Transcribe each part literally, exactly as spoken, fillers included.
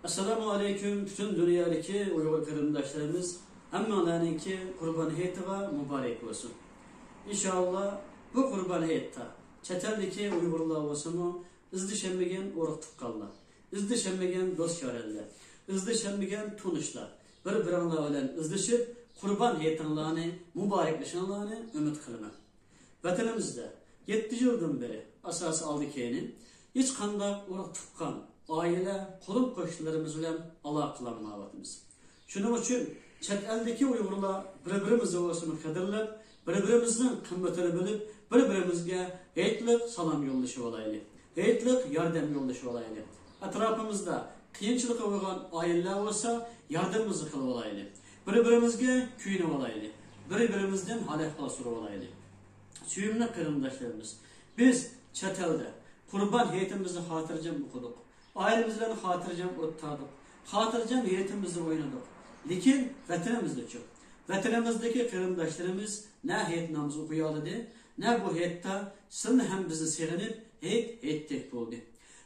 ئەسسالامۇ ئەلەيكۇم، پۈتۈن دۇنيادىكى ئۇيغۇر قېرىنداشلىرىمىز، ھەممىڭلارنىڭكى قۇربان ھېيتىغا مۇبارەك بولسۇن. ئىنشائاللا، بۇ قۇربان ھېيتتا چەت ئەلدىكى ئۇيغۇرلار بولسىمۇ، ئىزدىشەلمىگەن ئۇرۇق تۇغقانلار، ئىزدىشەلمىگەن دوست يارەنلەر، ئىزدىشەلمىگەن تونۇشلار بىر-بىرىڭلار بىلەن ئىزدىشىپ، قۇربان ھېيتىڭلارنى مۇبارەكلىشىڭلارنى ئۈمىد قىلىمەن. ۋەتىنىمىزدە يەتتە يىلدىن بېرى ئاساسىي ئالدى كەينى ھېچقانداق ئۇرۇق تۇغقان، ئائىلە، قولۇم قوشنىلىرىمىز بىلەن ئالاقىلانمايۋاتىمىز. شۇنىڭ ئۈچۈن چەت ئەلدىكى ئۇيغۇرلار بىر-بىرىمىزنى بولسىمۇ قەدىرلەپ، بىر-بىرىمىزنىڭ قىممىتىنى بىلىپ، بىر-بىرىمىزگە ھېيتلىق سالام يوللىشىۋالايلى، ھېيتلىق ياردەم يوللىشىۋالايلى. ئەتراپىمىزدا قىيىنچىلىقى بولغان ئائىلىلەر بولسا، ياردىمىمىزنى قىلىۋالايلى. بىر-بىرىمىزگە كۆيۈنۈۋالايلى. بىر-بىرىمىزدىن ھال-ئەھۋال سورىۋالايلى. سۆيۈملۈك قېرىنداشلىرىمىز، بىز چەت ئەلدە قۇربان ھېيتىمىزنى خاتىرجەم ئوقۇدۇق. ئائىلىمىز بىلەن خاتىرجەم ئولتۇردۇق. خاتىرجەم ھېيتىمىزنى ئوينىدۇق. لېكىن ۋەتىنىمىزدىچۇ؟ ۋەتىنىمىزدىكى قېرىنداشلىرىمىز نە ھېيت نامىزى ئوقۇيالىدى، نە بۇ ھېيتتا سىلىنى ھەم بىزنى سېغىنىپ، ھېيت ھېيتتەك بولدى.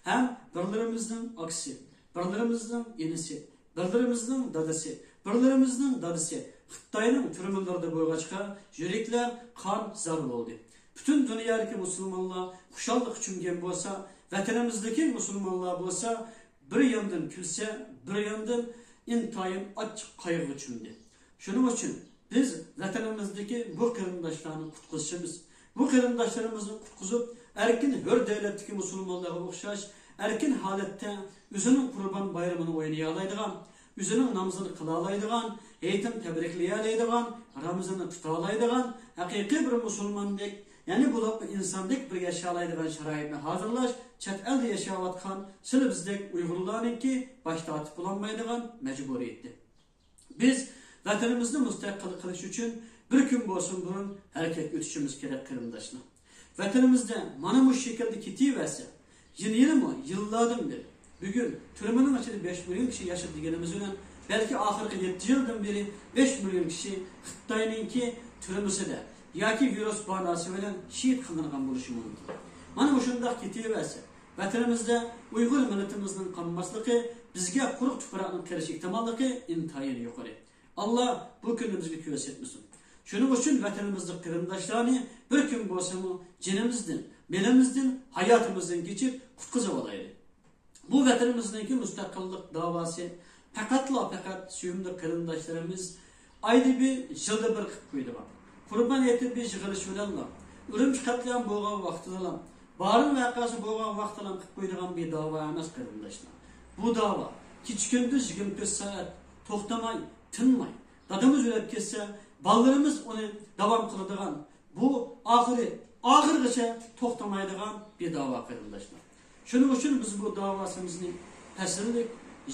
ھەم بىرلىرىمىزنىڭ ئاكىسى، بىرلىرىمىزنىڭ ئىنىسى، بىرلىرىمىزنىڭ دادىسى، بىرلىرىمىزنىڭ دادىسى خىتاينىڭ تۈرمىلىرىدە بولغاچقا، يۈرەكلەر قان زار بولدى. پۈتۈن دۇنيادىكى مۇسۇلمانلار خۇشاللىققا چۆمگەن بولسا، ۋەتىنىمىزدىكى مۇسۇلمانلار بولسا، بىر ياندىن كۈلسە، بىر ياندىن ئىنتايىن ئاچچىق قايغۇغا چۆمدى. شۇنىڭ ئۈچۈن بىز ۋەتىنىمىزدىكى بۇ قېرىنداشلارنى قۇتقۇزۇشىمىز، بۇ قېرىنداشلىرىمىزنى قۇتقۇزۇپ، ئەركىن ھۆر دۆلەتتىكى مۇسۇلمانلارغا ئوخشاش ئەركىن ھالەتتە ئۆزىنىڭ قۇربان بايرىمىنى ئوينىيالايدىغان، ئۆزىنىڭ نامىزىنى قىلالايدىغان، ھېيتىنى تەبرىكلىيەلەيدىغان، رامىزاننى تۇتالايدىغان ھەقىقىي بىر مۇسۇلماندەك، يەنى بولۇپمۇ ئىنساندەك بىر ياشالايدىغان شارائىتنى ھازىرلاش چەت ئەلدە ياشاۋاتقان سىلى بىزدەك ئۇيغۇرلارنىڭكى باش تارتىپ بولالمايدىغان مەجبۇرىيىتى. بىز ۋەتىنىمىزنى مۇستەقىل قىلىش ئۈچۈن بىر كۈن بولسۇن بۇرۇن ھەرىكەتكە ئۆتۈشىمىز كېرەك، قېرىنداشلار. ۋەتىنىمىزدە مانا مۇشۇ شەكىلدە كېتىۋەرسە، يەنە يەنىمۇ يىللاردىن بېرى بۈگۈن تۈرمىنىڭ ئىچىدە بەش مىليون كىشى ياشىدى دېگىنىمىز بىلەن، بەلكى ئاخىرقى يەتتە يىلدىن بېرى بەش مىليون كىشى خىتاينىڭكى تۈرمىسىدە ياكى ۋىرۇس باناسى بىلەن شېھىت قىلىنغان بولۇشى مۇمكىن. مانا مۇشۇنداق كېتىۋەرسە، ۋەتىنىمىزدە ئۇيغۇر مىللىتىمىزنىڭ قالماسلىقى بىزگە قۇرۇق تۇپراقنىڭ قېرىشى ئېھتىماللىقى ئىنتايىن يۇقىرى. ئاللا بۇ كۈننى بىزگە كۆرسەتمىسۇن. شۇنىڭ ئۈچۈن ۋەتىنىمىزدىكى قېرىنداشلارنى بىر كۈن بولسىمۇ جېنىمىزدىن، مېلىمىزدىن، ھاياتىمىزدىن كېچىپ قۇتقۇزۇۋالايلى. بۇ ۋەتىنىمىزنىڭكى مۇستەقىللىق داۋاسى پەقەتلا پەقەت سۆيۈملۈك قېرىنداشلىرىمىز ئايدا بىر، يىلدا بىر قىلىپ قويىدىغان، قۇربان ھېيتى بىر يىغىلىش بىلەنلا، ئۈرۈمچى قەتلىئام بولغان ۋاقتىدىلا، بارىن ۋەقەسى بولغان ۋاقتىدىلا قىلىپ قويىدىغان بىر داۋا ئەمەس، قېرىنداشلار. بۇ داۋا كېچە-كۈندۈز يىگىرمە تۆت سائەت توختىماي، تىنماي، دادىمىز ئۆلۈپ كەتسە، بالىلىرىمىز ئۇنى داۋام قىلىدىغان، بۇ ئاخىرى، ئاخىرغىچە توختىمايدىغان بىر داۋا، قېرىنداشلار. شۇنىڭ ئۈچۈن بىز بۇ داۋاسىمىزنى پەسىللىك،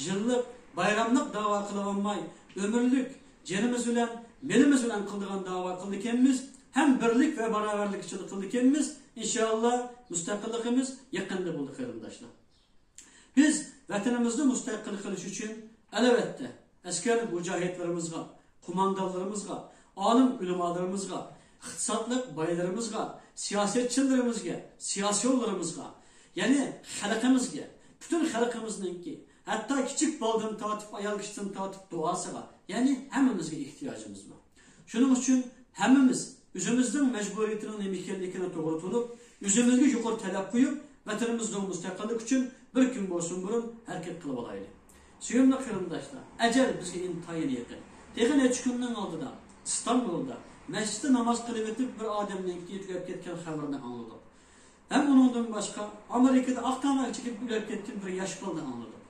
يىللىق، بايراملىق داۋا قىلىۋالماي، ئۆمۈرلۈك جېنىمىز بىلەن، مېلىمىز بىلەن قىلىدىغان داۋا قىلىدىكەنمىز، ھەم بىرلىك ۋە باراۋەرلىك ئىچىدە قىلىدىكەنمىز. ئىنشائاللا، مۇستەقىللىقىمىز يېقىندا بولىدۇ، قېرىنداشلار. بىز ۋەتىنىمىزنى مۇستەقىل قىلىش ئۈچۈن، ئەلۋەتتە، ئەسكەر مۇجاھىدلىرىمىزغا، قوماندانلىرىمىزغا، ئالىم ئۆلىمالىرىمىزغا، ئىقتىسادلىق بايلىرىمىزغا، سىياسەتچىلىرىمىزگە، سىياسىيونلىرىمىزغا، يەنى خەلقىمىزگە، پۈتۈن خەلقىمىزنىڭكى، ھەتتا كىچىك بالىدىن تارتىپ، ئايال كىشىدىن تارتىپ دۇئاسىغا، يەنى ھەممىمىزگە ئېھتىياجىمىز بار. شۇنىڭ ئۈچۈن ھەممىمىز ئۆزىمىزنىڭ مەجبۇرىيىتىنىڭ نېمە ئىكەنلىكىنى توغرا تونۇپ، ئۆزىمىزگە يۇقىرى تەلەپ قويۇپ، ۋەتىنىمىزنىڭ مۇستەقىللىكى ئۈچۈن بىر كۈن بولسۇن بۇرۇن ھەرىكەت قىلىۋالايلى. سۆيۈملۈك قېرىنداشلار، ئەجەل بىزگە ئىنتايىن يېقىن. تېخى نەچچە كۈننىڭ ئالدىدا ئىستانبۇلدا مەسچىتتە ناماز قىلىۋېتىپ بىر ئادەمنىڭكى تۈگەپ كەتكەن خەۋىرىنى ئاڭلىدۇق. ھەم ئۇنىڭدىن باشقا ئامېرىكىدا ئاق تاماكا چېكىپ ئۆلۈپ كەتكەن بىر ياش بالىنى ئاڭلىدۇق.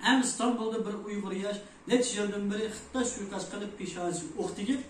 ھەم ئىستانبۇلدا بىر ئۇيغۇر ياش نەچچە يىلدىن بېرى خىتاي سۇيىقەست قىلىپ پېشانىسىگە ئوق تېگىپ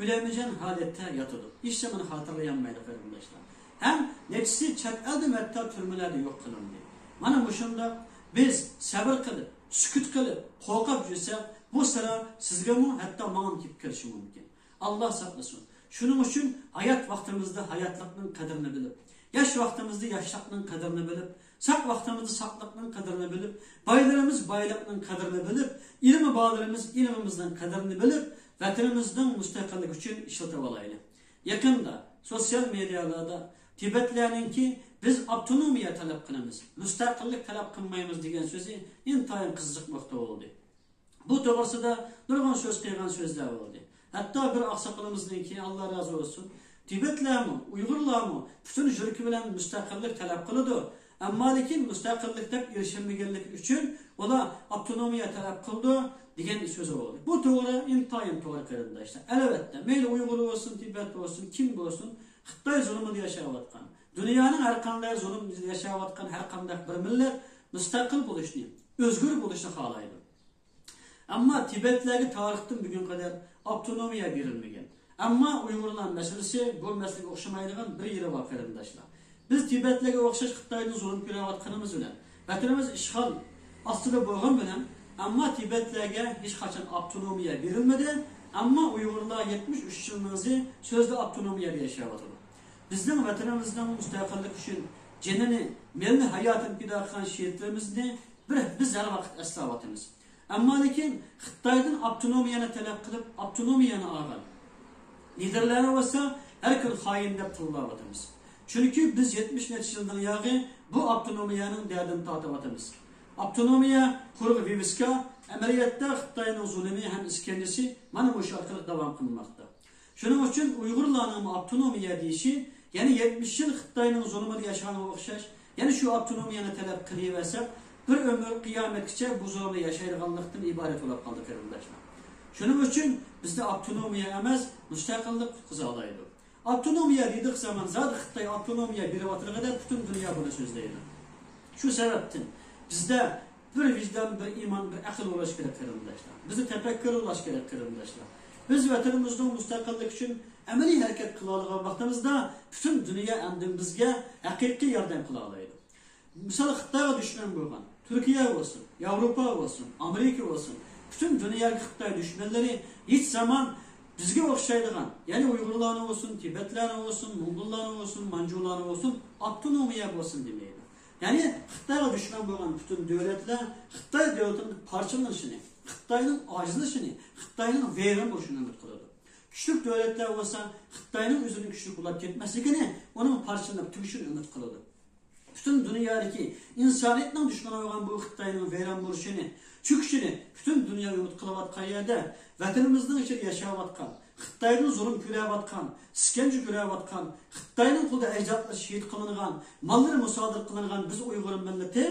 ئۆلەمجان ھالەتتە ياتىدۇ. ھېچ زامان خاتىرىلىيەلمەيدۇ، قېرىنداشلار. ھەم نەچچىسى چەت ئەلدە ھەتتا تۈرمىلەردە يوق قىلىندى. مانا مۇشۇنداق بىز سەۋر قىلىپ، سۈكۈت قىلىپ، قورقۇپ يۈرسەك، بۇ سىرا سىزگىمۇ، ھەتتا ماڭىمۇ كېلىپ كېلىشى مۇمكىن. ئاللا ساقلىسۇن. شۇنىڭ ئۈچۈن ھايات ۋاقتىمىزدا ھاياتلىقنىڭ قەدرىنى بىلىپ، ياش ۋاقتىمىزدا ياشلىقنىڭ قەدرىنى بىلىپ، ساق ۋاقتىمىزدا ساقلىقنىڭ قەدرىنى بىلىپ، بايلىرىمىز بايلىقنىڭ قەدرىنى بىلىپ، ئىلمى بارلىرىمىز ئىلمىمىزنىڭ قەدرىنى بىلىپ، ۋەتىنىمىزنىڭ مۇستەقىللىكى ئۈچۈن ئىشلىتىۋالايلى. يېقىندا سوتسىيال مېدىيالاردا تىبەتلەرنىڭكى بىز ئاپتونومىيە تەلەپ قىلىمىز، مۇستەقىللىك تەلەپ قىلمايمىز دېگەن سۆزى ئىنتايىن قىزىق نۇقتا بولدى. بۇ توغرىسىدا نۇرغۇن سۆز قىلغان سۆزلەر بولدى. ھەتتا بىر ئاقساقىلىمىزنىڭكى، ئاللا رازى بولسۇن، تىبەتلەرمۇ، ئۇيغۇرلارمۇ پۈتۈن يۈرىكى بىلەن مۇستەقىللىك تەلەپ قىلىدۇ. ئەمما لېكىن مۇستەقىللىق دەپ ئېرىشەلمىگەنلىكى ئۈچۈن ئۇلار ئاپتونومىيە تەلەپ قىلىدۇ دېگەن سۆزى بولدى. بۇ توغرا، ئىنتايىن توغرا قېرىنداشلار. ئەلۋەتتە، مەيلى ئۇيغۇر بولسۇن، تىبەت بولسۇن، كىم بولسۇن، خىتاي زۇلۇمىدا ياشاۋاتقان، دۇنيانىڭ ھەر قانداق زۇلۇمىدا ياشاۋاتقان ھەر قانداق بىر مىللەت مۇستەقىل بولۇشنى، ئۆزگۈر بولۇشنى خالايدۇ. ئەمما تىبەتلەرگە تارىختىن بۈگۈنگە قەدەر ئاپتونومىيە بېرىلمىگەن. ئەمما ئۇيغۇرلار مەسىلىسى بۇ مەسىلىگە ئوخشىمايدىغان بىر يېرى بار قېرىنداشلار. بىز تىبەتلەرگە ئوخشاش خىتايدىن زۇلۇم كۆرۈۋاتقىنىمىز بىلەن، ۋەتىنىمىز ئىشغال ئاستىدا بولغان بىلەن، ئەمما تىبەتلەرگە ھېچقاچان ئاپتونومىيە بېرىلمىدى. ئەمما ئۇيغۇرلار يەتمىش ئۈچ يىلنىڭ ئىزى سۆزدە ئاپتونومىيەدە ياشاۋاتىدۇ. بىزنىڭ ۋەتىنىمىزنىڭ مۇستەقىللىك ئۈچۈن جېنىنى، مېلىنى، ھاياتىنى پىدا قىلغان شېھىتلىرىمىزنى بىر، بىز ھەر ۋاقىت ئەسلەۋاتىمىز. ئەمما لېكىن خىتايدىن ئاپتونومىيەنى تەلەپ قىلىپ، ئاپتونومىيەنى ئالغان لىدېرلەرنى بولسا ھەر كۈن خائىن دەپ تىللاۋاتىمىز. چۈنكى بىز يەتمىش نەچچە يىلدىن ياغى بۇ ئاپتونومىيەنىڭ دەردىنى تارتىۋاتىمىز. ئاپتونومىيە قۇرۇق ۋىۋىسكا، ئەمەلىيەتتە خىتاينىڭ زۇلۇمى ھەم ئىسكەنجىسى مانا مۇشۇ ئارقىلىق داۋام قىلماقتا. شۇنىڭ ئۈچۈن ئۇيغۇرلارنىڭمۇ ئاپتونومىيە دېيىشى، يەنى يەتمىش يىل خىتاينىڭ زۇلۇمىدا ياشىغانغا ئوخشاش، يەنە شۇ ئاپتونومىيەنى تەلەپ قىلىۋەرسەك، بىر ئۆمۈر قىيامەتكىچە بۇ زۇلۇمدا ياشايدىغانلىقتىن ئىبارەت بولۇپ قالدى قېرىنداشلار. شۇنىڭ ئۈچۈن بىزدە ئاپتونومىيە ئەمەس، مۇستەقىللىق قۇتقۇزالايدۇ. ئاپتونومىيە دېدۇق زامان، زادى خىتاي ئاپتونومىيە بېرىۋاتىدىغۇدەك پۈتۈن دۇنيا بۇنى سۆزلەيدۇ. شۇ سەۋەبتىن بىزدە بىر ۋىجدان، بىر ئىمان، بىر ئەقىل بولۇش كېرەك قېرىنداشلار. بىزدە تەپەككۇر بولۇش كېرەك قېرىنداشلار. بىز ۋەتىنىمىزنىڭ مۇستەقىللىكى ئۈچۈن ئەمەلىي ھەرىكەت قىلالىغان ۋاقتىمىزدا پۈتۈن دۇنيا ئەمدى بىزگە ھەقىقىي ياردەم قىلالايدۇ. مىسال، خىتايغا دۈشمەن بولغان تۈركىيە بولسۇن، ياۋروپا بولسۇن، ئامېرىكا بولسۇن، پۈتۈن دۇنيادىكى خىتاي دۈشمەنلىرى ھېچ زامان بىزگە ئوخشايدىغان، يەنى ئۇيغۇرلارنى بولسۇن، تىبەتلەرنى بولسۇن، موڭغۇللارنى بولسۇن، مانجۇلارنى بولسۇن، ئاپتونومىيە بولسۇن دېمەيدۇ. يەنى خىتايغا دۈشمەن بولغان پۈتۈن دۆلەتلەر خىتاي دۆلىتىنىڭ پارچىلىنىشىنى، خىتاينىڭ ئاجىزلىشىنى، خىتاينىڭ ۋەيران بولۇشىنى ئۈمىد قىلىدۇ. كۈچلۈك دۆلەتلەر بولسا خىتاينىڭ ئۆزىنىڭ كۈچلۈك بولاپ كەتمەسلىكىنى، ئۇنىڭ پارچىلىنىپ تۈگىشىنى ئۈمىد قىلىدۇ. پۈتۈن دۇنيادىكى ئىنسانىيەتنىڭ دۈشمىنى بولغان بۇ خىتاينىڭ ۋەيران بولۇشىنى، چۆكۈشىنى پۈتۈن دۇنيا ئۈمىد قىلىۋاتقان يەردە، ۋەتىنىمىزنىڭ ئىچىدە ياشاۋاتقان، خىتايدىن زۇلۇم كۆرۈۋاتقان، ئىسكەنجە كۆرۈۋاتقان، خىتاينىڭ قولىدا ئەجدادلىرى شېھىت قىلىنغان، ماللىرى مۇسادىرە قىلىنغان بىز ئۇيغۇر مىللىتى،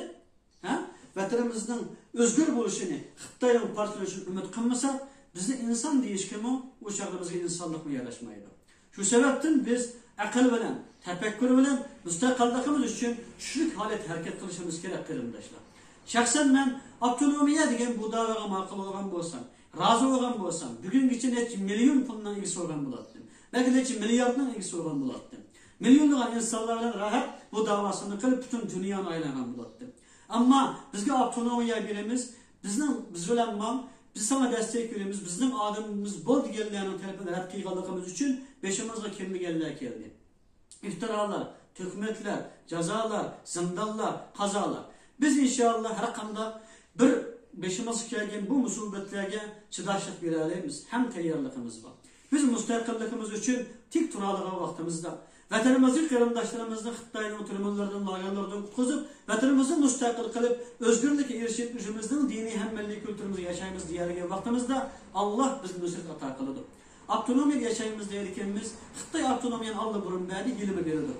ھە؟ ۋەتىنىمىزنىڭ ئۆزگەر بولۇشىنى، خىتاينىڭ پارچىلىنىشىنى ئۈمىد قىلمىساق، بىزنى ئىنسان دېيىشكىمۇ ئۇ چاغدا بىزگە ئىنسانلىقمۇ ياراشمايدۇ. شۇ سەۋەبتىن بىز ئەقىل بىلەن، تەپەككۇر بىلەن مۇستەقىللىقىمىز ئۈچۈن كۈچلۈك ھالەتتە ھەرىكەت قىلىشىمىز كېرەك، قېرىنداشلار. شەخسەن مەن ئاپتونومىيە دېگەن بۇ داۋاغا ماقۇل بولغان بولسام، رازى بولغان بولسام، بۈگۈنگىچە نەچچە مىليون پۇلنىڭ ئىگىسى بولغان بولاتتىم. بەلكى نەچچە مىلياردنىڭ ئىگىسى بولغان بولاتتىم. مىليونلىغان ئىنسانلار بىلەن راھەت بۇ داۋاسىنى قىلىپ، پۈتۈن دۇنيانى ئايلانغان بولاتتىم. ئەمما بىزگە ئاپتونومىيە بېرىمىز، بىزنىڭ، بىز بىلەن ماڭ، بىز ساڭا دەستەك بېرىمىز، بىزنىڭ ئادىمىمىز بول دېگەنلەرنىڭ تەلىپىنى رەت قىلغانلىقىمىز ئۈچۈن بېشىمىزغا كەلمىگەنلەر كەلدى. ئىپتىرالار، تۆھمەتلەر، جازالار، زىندانلار، قازالار. بىز ئىنشائاللا ھەر قانداق بىر بېشىمىزغا كەلگەن بۇ مۇسىبەتلەرگە چىداشلىق بېرەلەيمىز ھەم تەييارلىقىمىز بار. بىز مۇستەقىللىقىمىز ئۈچۈن تىك تۇرالىغان ۋاقتىمىزدا، ۋەتىنىمىزدىكى قېرىنداشلىرىمىزنى خىتاينىڭ تۈرمىلىرىدىن، لاگېرلىرىدىن قۇتقۇزۇپ، ۋەتىنىمىزنى مۇستەقىل قىلىپ، ئۆزگۈرلۈككە ئېرىشىپ، ئۆزىمىزنىڭ دىنىي ھەم مىللىي كۈلتۈرىمىزدە ياشايمىز دېيەلىگەن ۋاقتىمىزدا، ئاللا بىزگە نۇسرەت ئاتا قىلىدۇ. ئاپتونومىيەدە ياشايمىز دەيدىكەنمىز، خىتاي ئاپتونومىيەنى ئاللىبۇرۇن بەردى، ھېلىمۇ بېرىدۇ.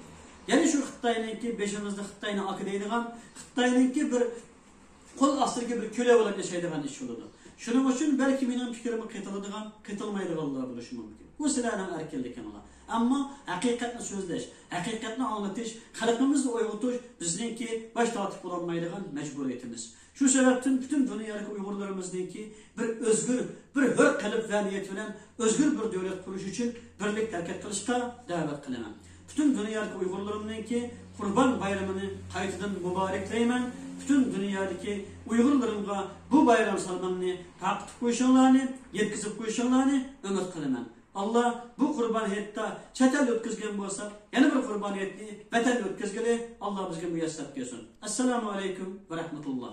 يەنە شۇ خىتاينىڭكى بېشىمىزدا خىتاينى ئاكا دەيدىغان، خىتاينىڭكى بىر قول ئاستىدىكى بىر كۆلە بولۇپ ياشايدىغان ئىش بولىدۇ. شۇنىڭ ئۈچۈن بەلكى مېنىڭ پىكرىمگە قېتىلىدىغان، قېتىلمايدىغانلار بولۇشى مۇمكىن. بۇ سىلەرنىڭ ئەركىنلىكىڭلار. ئەمما ھەقىقەتنى سۆزلەش، ھەقىقەتنى ئاڭلىتىش، خەلقىمىزنى ئويغىتىش بىزنىڭكى باش تارتىپ بولالمايدىغان مەجبۇرىيىتىمىز. شۇ سەۋەبتىن پۈتۈن دۇنيادىكى ئۇيغۇرلىرىمىزنىڭكى بىر ئۆزگۈر، بىر ھۆر قەلب ۋە نىيەت بىلەن ئۆزگۈر بىر دۆلەت قۇرۇش ئۈچۈن بىرلىكتە ھەرىكەت قىلىشقا دەۋەت قىلىمەن. پۈتۈن دۇنيادىكى ئۇيغۇرلىرىمنىڭكى قۇربان بايرىمىنى قايتىدىن مۇبارەكلەيمەن. پۈتۈن دۇنيادىكى ئۇيغۇرلىرىمغا بۇ بايرام سالىمىمنى تارقىتىپ قويۇشۇڭلارنى، يەتكۈزۈپ قويۇشۇڭلارنى ئۈمىد قىلىمەن. ئاللا بۇ قۇربان ھېيتتا چەت ئەلدە ئۆتكۈزگەن بولسا، يەنە بىر قۇربان ھېيتنى ۋەتەندە ئۆتكۈزگىلى ئاللا بىزگە مۇيەسسەر قىلسۇن. ئەسسالامۇ ئەلەيكۇم ۋە رەھمەتۇللا.